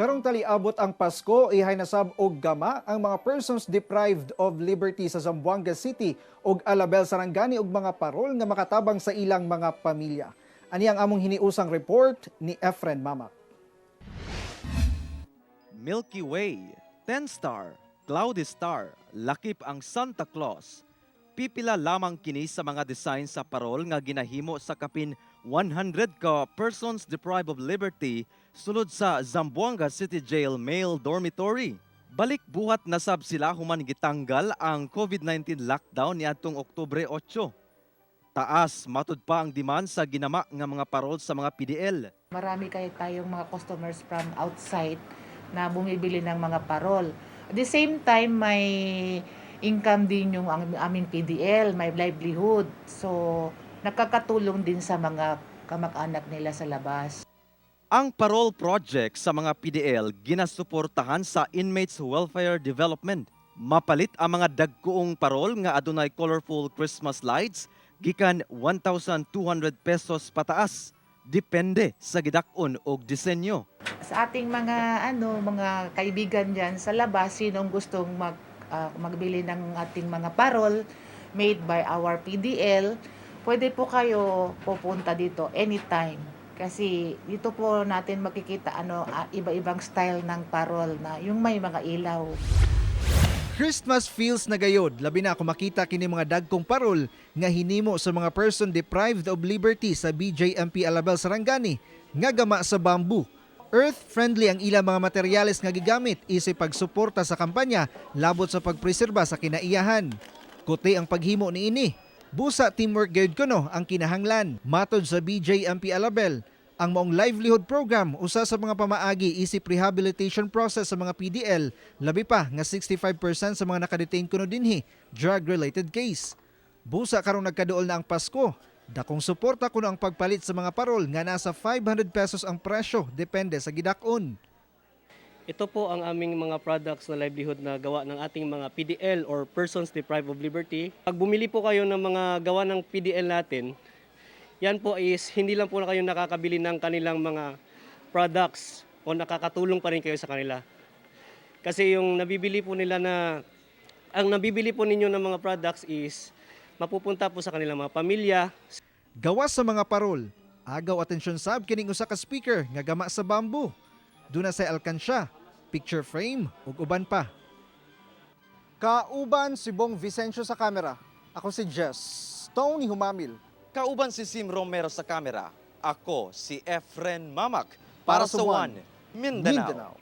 Karong taliabot ang Pasko, ihay nasab og gama ang mga persons deprived of liberty sa Zamboanga City ug Alabel, Sarangani og mga parol nga makatabang sa ilang mga pamilya. Ani ang among hiniusang report ni Efren Mamak. Milky Way, 10 Star, Cloudy Star, lakip ang Santa Claus. Pipila lamang kini sa mga design sa parol nga ginahimo sa kapin 100 ka persons deprived of liberty sulod sa Zamboanga City Jail Male Dormitory. Balik buhat nasab sila human gitanggal ang COVID-19 lockdown niadtong Oktubre 8. Taas matud pa ang demand sa ginama nga mga parol sa mga PDL. Marami kayo tayong mga customers from outside na bumibili ng mga parol. At the same time, may income din yung aming PDL, may livelihood. So, nakakatulong din sa mga kamag-anak nila sa labas. Ang parole project sa mga PDL ginasuportahan sa Inmates Welfare Development. Mapalit ang mga dagkoong parol nga adunay colorful Christmas lights gikan 1,200 pesos pataas. Depende sa gidak-on og disenyo. Sa ating mga ano, mga kaibigan diyan sa labas, sinong gustong magbili ng ating mga parol made by our PDL, pwede po kayo pupunta dito anytime. Kasi dito po natin makikita ano, iba-ibang style ng parol na yung may mga ilaw. Christmas feels na gayod, labi na kung makita kini mga dagkong parol nga hinimo sa mga person deprived of liberty sa BJMP Alabel, Sarangani nga gama sa bamboo. Earth-friendly ang ilang mga materyales nga gigamit isip pagsuporta sa kampanya labot sa pagpreserba sa kinaiyahan. Kuti ang paghimo niini. Busa teamwork gayud kuno ang kinahanglan. Matod sa BJMP Alabel, ang maong livelihood program usa sa mga pamaagi isip rehabilitation process sa mga PDL, labi pa nga 65% sa mga nakadetain kuno dinhi drug-related case. Busa karong nagkaduol na ang Pasko, dakong suporta kuno ang pagpalit sa mga parol nga nasa 500 pesos ang presyo depende sa gidak-on. Ito po ang aming mga products na livelihood na gawa ng ating mga PDL or Persons Deprived of Liberty. Pag bumili po kayo ng mga gawa ng PDL natin, yan po is hindi lang po na kayo nakakabili ng kanilang mga products o nakakatulong pa rin kayo sa kanila. Kasi yung nabibili po nila na, ang nabibili po ninyo ng mga products is mapupunta po sa kanilang mga pamilya. Gawas sa mga parol, agaw atensyon sab kining usa ka speaker nga gama sa bamboo. Duna sa alkansya, picture frame ug uban pa. Kauban si Bong Vicencio sa kamera. Ako si Jess Tony Humamil. Kauban si Sim Romero sa kamera. Ako si Efren Mamak para sa One Mindanao. Mindanao.